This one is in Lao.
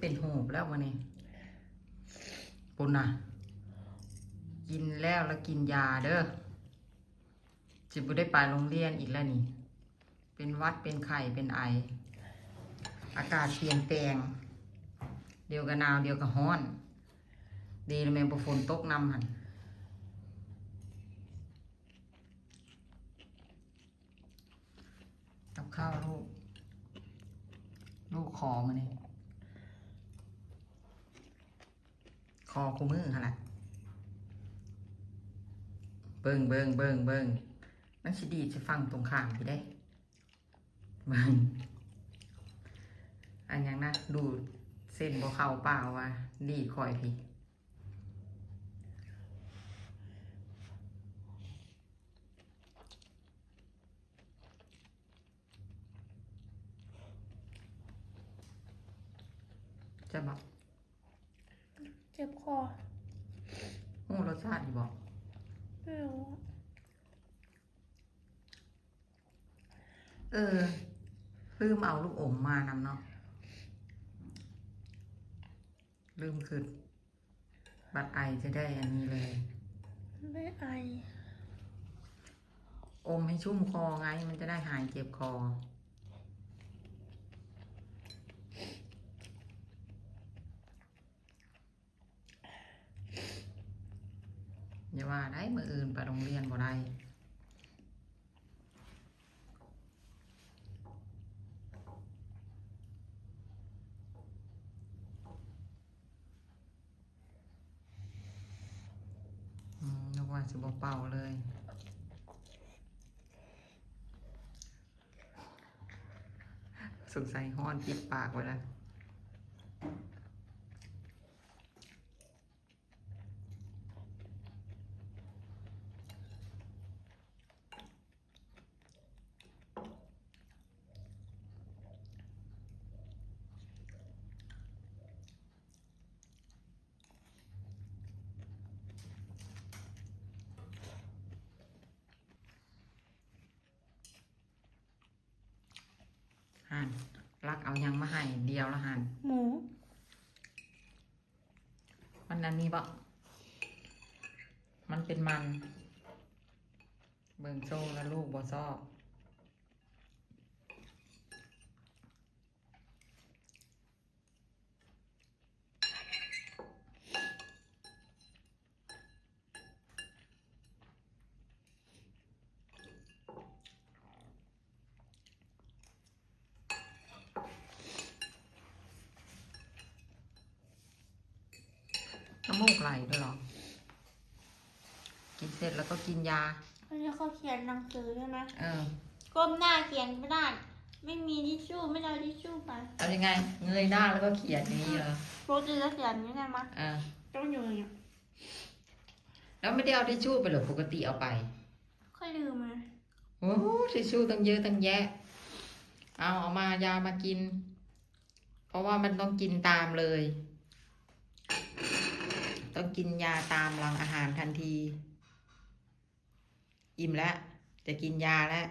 ເປັນຫູບແລ້ວມື້ນີ້ ພຸ້ນນະ ກິນແລ້ວລະກິນຢາເດີ້ ຊິບໍ່ໄດ້ໄປໂຮງຮຽນອີກແລ້ວນີ້ ເປັນຫວັດ ເປັນໄຂ້ ເປັນໄອ ອາກາດປ່ຽນແປງ ດຽວກະໜາວ ດຽວກະຮ້ອນ ດີແລ້ວແມ່ນບໍ່ຝົນຕົກນຳຫັ້ນ. ກັບຂ້າວລູກ ລູກຂໍມື້ນີ້ ຂໍຄູ່ມື້ຫັ້ນລະ ເບິ່ງ ເບິ່ງ ເບິ່ງ ເບິ່ງ ມັນຊິດີດໃສ່ຝັ່ງຕົງຂ້າມພີ້ເດ້ ເບິ່ງ ອັນຫຍັງນະ ດູດເສັ້ນບໍ່ເຂົ້າປາກວ່າ ດີດຂ້ອຍພີ້. ແຊບບໍ່? ເຈັບຄໍ. ຮູ້ລົດຊາດຢູ່ບໍ່? ບໍ່ຮູ້. ເອີ ລືມເອົາລູກອົມມານຳເນາະ ລືມຄິດ. ບັດໄອຈະໄດ້ອັນນີ້ເລີຍ ໄດ້ໄອ ອົມໃຫ້ຊຸ່ມຄໍໄງ ມັນຈະໄດ້ຫາຍເຈັບຄໍ. ຢ່າວ່າໄດ້ ມື້ອື່ນໄປໂຮງຮຽນບໍ່ໄດ້. ອືມ ນຶກວ່າຊິບໍ່ເປົ່າເລີຍ ສົງໄສຮ້ອນ ປິດປາກໄວ້ລະ. ຫັ້ນ ລັກເອົາຫຍັງມາໃຫ້ດຽວລະຫັ້ນ ໝູ. ມັນອັນນີ້ບໍ? ມັນເປັນມັນ ເບິ່ງໂຊລະລູກບໍ່ຊອບ. ນ້ຳມູກໄຫຼດ້ວຍເຫລາະ? ກິນເສັດແລ້ວກໍກິນຢາ. ເວລາເຂົາຂຽນໜັງສືໃຊ່ໄໝ? ເອີ. ກົ້ມໜ້າຂຽນກໍໄດ້. ໄມ່ມີທິຊຊູ່ ໄມ່ໄດ້ເອົາທິຊຊູ່ໄປ. ເອົາຍັງໄງ? ເງີຍໜ້າແລ້ວກໍຂຽນຢ່າງນີ້ເຫລອ? ປົກກະຕິລາວຂຽນຢູ່ໃຊ່ໄໝ? ເອີ. ຕ້ອງຢູ່ຢ່າງນີ້. ແລ້ວໄມ່ໄດ້ເອົາທິຊຊູ່ໄປເຫລອ? ປົກກະຕິເອົາໄປ. ຂ້ອຍລືມ. ໂອ້ ທິຊຊູ່ຕັ້ງເຍອະຕັ້ງແຍະ. ເອົາ ເອົາມາ ຢາມາກິນ. ເພາະວ່າມັນຕ້ອງກິນຕາມເລີຍ. ຕ້ອງກິນຢາຕາມຫຼັງອາຫານທັນທີ. ອີ່ມແລ້ວ ຈະກິນຢາແລ້ວ.